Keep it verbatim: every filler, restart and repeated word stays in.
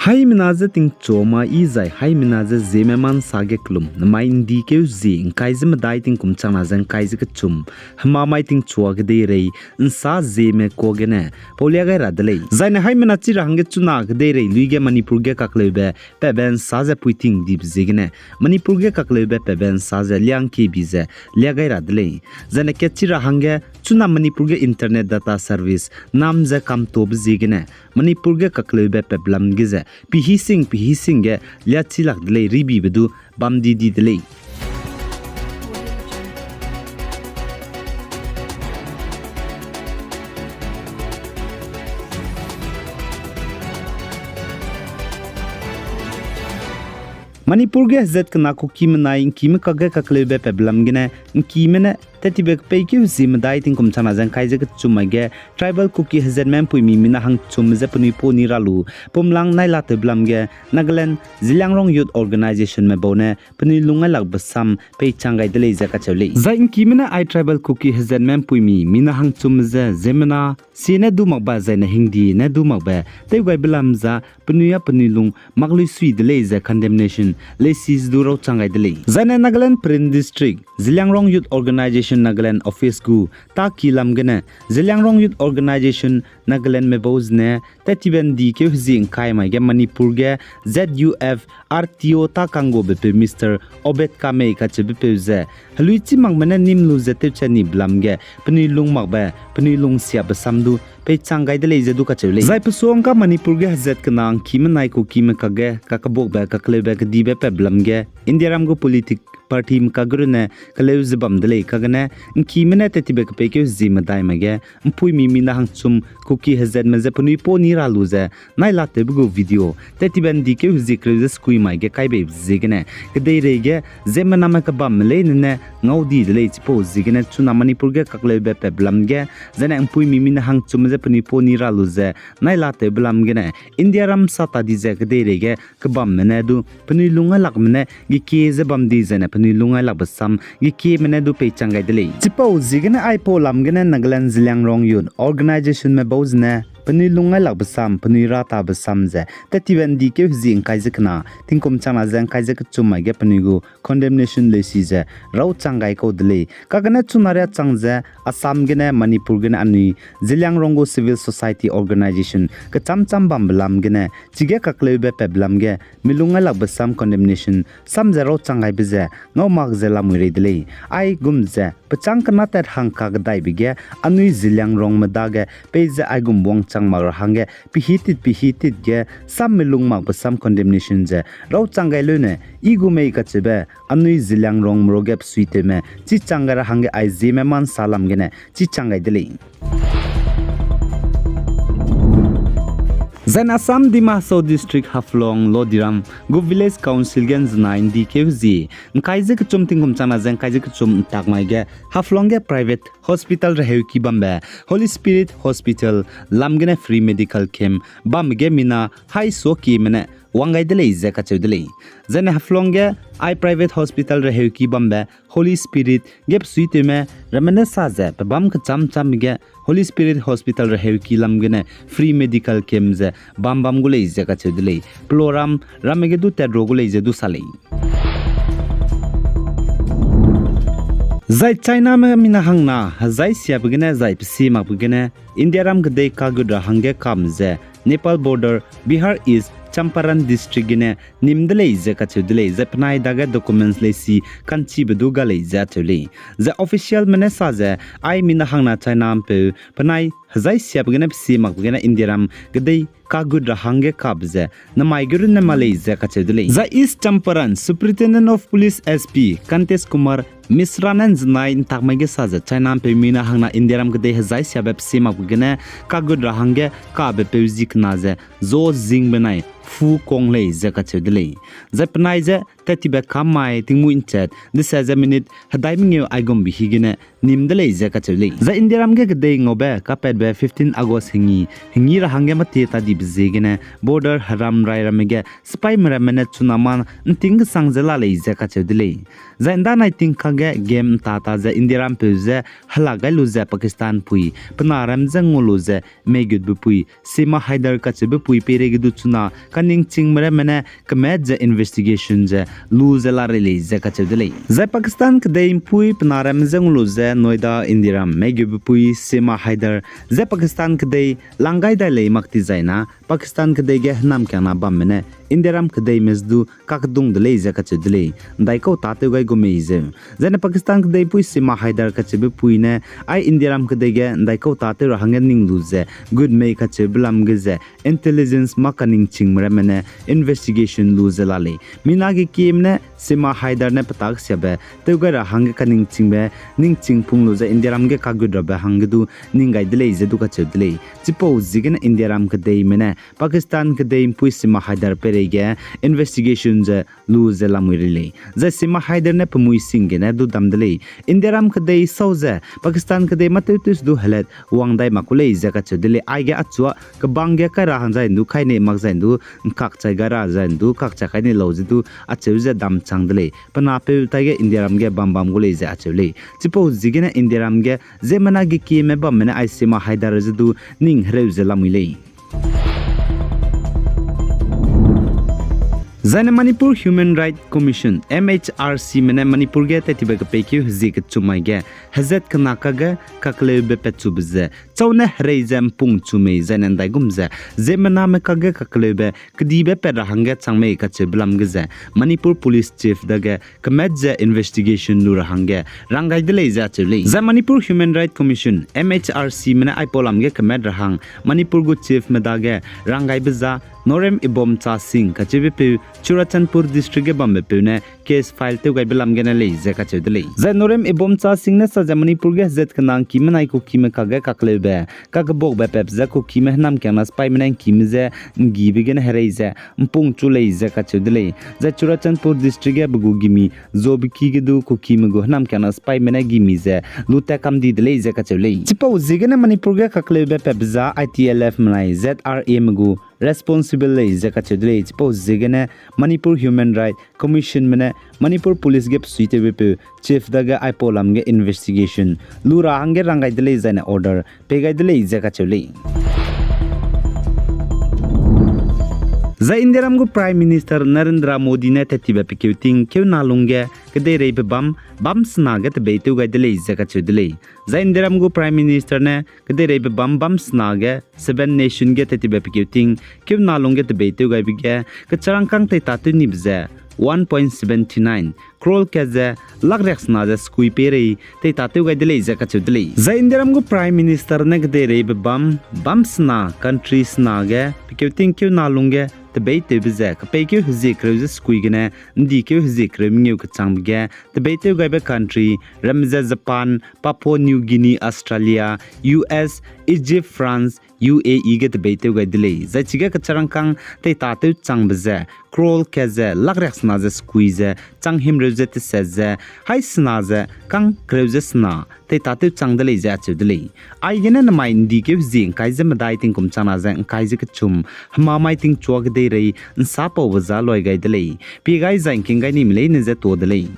Haimena je tingchua ma i zai haimena je Zeme ma nsa ge kelum, namai ’ndi keu zie ’ngkai ze medai tingkum changna ze ’ngkai ze kechum, hema mai tingchua kedeirei ’nsa Zeme kuâ gene paulia gai ra de lei. Zaine haimena chi ra hangge chuna kedeirei luî ge Manipur ge kakleube patbe ’nsa ze puiting dibe ziegene, Manipur ge kakleube patbe ’nsa ze liangkebi ze lia gai ra de lei. Zaine kat chi ra hangge chuna Manipur ge internet data service nam ze kamtobe ziegene, Manipur ge kakleube patbelam ge ze pihising pihising ge liachi lak de lei ribibe du bam di di de lei. Manipur ge hezat kena Kuki menai ’ngkime kakge kakleube patbelam gene ’ngkime ne tettibe kepeikeu hezie medai tingkum changna ze ’ngkai ze kechum mai ge Tribal Kuki hezatme ’mpuimi mina hangchum ze penui pau ni ra lu pumlang nai latewbelam ge Nagaland Zeliangrong Youth Organisationme bau ne penui lung ngailakbe sam peichang gai de lei ze kacheu lei. Zai ’ngkime ne ai Tribal Kuki hezatme ’mpuimi mina hangchum ze ziemmena sie ne du makbe zaine hingdi ne du makbe tewgaibe lam za penui â penui lung mak lui sui de lei ze condemnation leisi ze du rauchang gai de lei. Zaine Nagaland Peren District Zeliangrong Youth Organisation Nagaland office gu tâki lam gene Zeliangrong Youth Organisation Nagalandme bau zene tettibe ’ndi keu hezie ’ngkai mai ge Manipur ge Z U F R T O tâkangguabepeu Mister Obed Kamei kacheubepeu ze heluichi makme ne nîm lu ze tewchat nibe lam ge penui lung makbe penui lungsiabe sam du peichang gai de lei ze du kacheu lei. Zai pesuangka Manipur ge hezat kena ’ngkime nai Kukime kakge kakebuakbe kakleube kedibe patbelam ge Indiaram gu politic partyme kakge runne keleu ze bam de lei kagene ’ngkime ne tettibe kepeikeu hezie medai mai ge ’mpuimi mina hangchum Kuki hezatme je penui pau ni ra lu ze nai latewbe gu video tettibe ’ndi keu hezie keleu ze sekui mai ge kai beibe ziegene kedeirei ge ziemmename kebamme leine ne ngau di de lei chipau ziegene chuna Manipur ge kakleube patbelam ge zaine ’mpuimi mina hangchum je penui pau ni ra lu ze nai latewbelam gene Indiaram sa ta di ze kedeirei ge kebamme ne du penui lung ngailakme ne gekie ze bam di zaine penui lung ngailakbe sam gekieme ne du peichang gai de lei. Chipau ziegene aipau lam gene Nagaland Zeliangrong Youth Organisationme bau zene penui lung ngailakbe sam penui ratabe sam ze tettibe ’ndi keu hezie ’ngkai ze kena tingkum changna ze ’ngkai ze kechum mai ge penui gu condemnation leisi ze rauchang gai kau de lei. Kagene chuna riâ chang ze Assam gene Manipur gene anui Zeliangrong gu civil society organisation kechâm châm bambe lam gene chige kakleube patbelam ge milung ngailakbe sam condemnation sam ze rauchang gaibe ze ngau mak ze lamui rei de lei. Aigum ze pechâng kena tat hang kakedaibe ge anui Zeliangrongme dage peize aigum wangchang mak ra hangge pihitit pihitit ge sam milung makbe sam condemnation ze rauchang gai leune i gu mei kacheube anui Zeliangrongme ruage pesuitewme chichang gai ra hangge ai Zeme ma nsa lam gene chichang gai de lei. Zaine Assam Dima Hasao District Haflong Lodiram gu Village Council ge ’nzenai ’ndi keu hezie ’ngkai ze kechum tingkum changna ze ’ngkai ze kechum ’ntak mai ge Haflong ge private hospital reheuki bambe Holy Spirit Hospital lam gene free medical camp bam ge mina hai suakieme ne wang gai de lei ze kacheu de lei. Zaine Haflong ge ai private hospital reheuki bambe Holy Spirit ge pesuitewme ramme ne sa ze pebâm kechâm châm ge Holy Spirit Hospital reheuki lam gene free medical camp ze bam bam gu lei ze kacheu de lei. Peloram ramme ge du tat ru gu lei ze du sa lei. Zai Chiname mina hangna hezai siabe gene zai pesi makbe gene Indiaram kedei kagut ra hangge kam ze Nepal border Bihar East Champaran District gene nîm de lei ze kacheu de lei. Zai penai dage documents leisi ka'nchibe du ga lei ze acheu lei. Zai officialme ne sa ze ai mina hangna China ’mpeu penai hezai siabe gene pesi makbe gene Indiaram kedei kagut ra hangge kabe ze namai ge runne ma lei ze kacheu de lei. Zai East Champaran Superintendent of Police S P Kantesh Kumar Mishra ne ’nzenai ’ntak mai ge sa ze China ’mpeu mina hangna Indiaram kedei hezai siabe pesi makbe gene kagut ra hangge kabepeu zi kena ze zo zingbe nai fu kong lei ze kacheu de lei. Zai penai ze tat tibe kam mai tingmuî nchat dese ze minute hedai mengeu aigumbe hi gene nim de lei ze kacheu lei. Zai Indiaram ge kedei ngaube kapatbe fifteen August hengi, hengi ra hangge mati tadibe ziegene border heram rai ramme ge sipaime ramme ne chuna ma nting kesang ze la lei ze kacheu de lei. Zai ndanai tingkage game ntata ze Indiarampeu ze hela gai lu ze Pakistan pui, pe na ram ze ngu lu ze meigutbe pui, Sima Haidar kacheube pui peireige du chuna kaningchingme ramme ne kemat ze investigation ze lu ze la rei lei ze kacheu de lei. Zai Pakistan kedei mpui pe na ram ze ngu lu ze Noida Indiaram meigutbe pui Sima Haidar ze Pakistan kedei lang gai dai lei mak ti zai na, Pakistan kedei ge hênamkiangna bamme ne Indiaram kedeime ze du kakdung de lei ze kacheu de lei, ndaikau tâtew gai gu mei zeu. Zai ne Pakistan kedei mpui Sima Haidar kacheube pui ne, ai Indiaram kedei ge ndaikau tâtew ra hangge ning lu ze gut mei kacheube lam ge ze intelligence mâ kaningchingme ramme ne investigation lu ze la lei. Mina ge kieme ne Sima Haidar ne pe tak siabe tew gai ra hangge kaningchingbe, ningching pung lu ze Indiaram ge kagut rabe hangge du ning gai de lei ze du kacheu de lei. Chipau ziegene Indiaram kedeime ne Pakistan kedei mpui Sima Haidar peireige investigation ze lu ze lamui rei lei. Zai Sima Haidar ne pe mui sing gene du dam de lei. Indiaram kedei sau ze Pakistan kedei mâ tewtew se du helat wang dai mak ku lei ze kacheu de lei. Aige achua kebang ge kai ra hang zai ndu kai nei mak zai ndu, nkak chai gai ra zai ndu, kak chai kai nei lau ze du acheu ze dam chang de lei. Pe napeu taige Indiaram ge bam bam gu lei ze acheu lei. Chipau ziegene Indiaram ge ziemmena ge kieme bamme ne ai Sima Haidar ze du ning hereu ze lamui lei. Zai ne Manipur Human Rights Commission, M H R Cme ne Manipur ge tat tibe kepeikeu hezie kechum mai ge hezat kena kage kakleube patchube ze chau ne herei ze mpung chu mei zai ne ndaigum ze ziemmename kage kakleube kedibe pat ra hangge chang mei kacheube lam ge ze Manipur Police Chief dage kemat ze investigation lu ra hangge rang gai de lei ze acheu lei. Zai Manipur Human Rights Commission, M H R Cme ne aipau lam ge kemat ra hang Manipur gu Chiefme dage rang gaibe za Norem Ibomcha Singh kacheubepeu Churachandpur District ge bambepeu ne case file tew gaibe lam gene lei ze kacheu de lei. Zai Norem Ibomcha Singh ne sa ze Manipur ge hezat kena ngkime nai Kukime kage kakleube kakebuakbe pap ze Kukime hênamkiangna sipaime ne ngkime je nggibe gene herei ze mpung chu lei ze kacheu de lei. Zai Churachandpur District ge pe gu gimi Zobiki ge du Kukime gu hênamkiangna sipaime ne gimi ze lu tat kam di de lei ze kacheu lei. Chipau ziegene Manipur ge kakleube pap za I T L F menai Z R Ame gu responsible lei ze kacheu de lei. Chipau ziegene Manipur Human Rights Commissionme ne Manipur Police ge pesuitewbepeu Chief dage aipau lam ge investigation lu ra hangge rang gai de lei zai ne order pei gai de lei ze kacheu lei. Zai Indiaram gu Prime Minister Narendra Modi ne tat tibe pekeu ting keu na lungge kedeireibe bam bam sena ge tebeitew gai de lei ze kacheu de lei. Zai Indiaram gu Prime Minister ne kedeireibe bam bam sena ge Seven Nation ge tat tibe pekeu ting keu na lungge tebeitew gaibe ge kecharangkâng teitatew nibe ze one point seventy nine crore ka ze lak riaksena ze sekui peirei teitatew gai de lei ze kacheu de lei. Zai Indiaram gu Prime Minister ne kedeireibe bam bam sena country sena ge pekeu ting keu na lungge tebeitewbe ze kepeikeu hezie kereu ze sekui gene ndikeu hezie kereu mengeu kechangbe ge tebeitew gaibe country ramme ze Japan, Papua New Guinea, Australia, U S, Egypt, France, U A E ge tebeitew gai de lei. Zai chige kecharangkâng teitatew changbe ze crore ka ze lak riaksena ze sekui ze chang himreu ze teset ze haî sena ze kang kereu ze sena teitatew chang de lei ze acheu de lei. Aigene nemai ndikeu hezie ngkai ze medai tingkum changna ze ngkai ze kechum hemamai tingchua kedeirei nsapaube za loi gai de lei. Pie gai zai ngking gai nime leine ze tuâ de lei.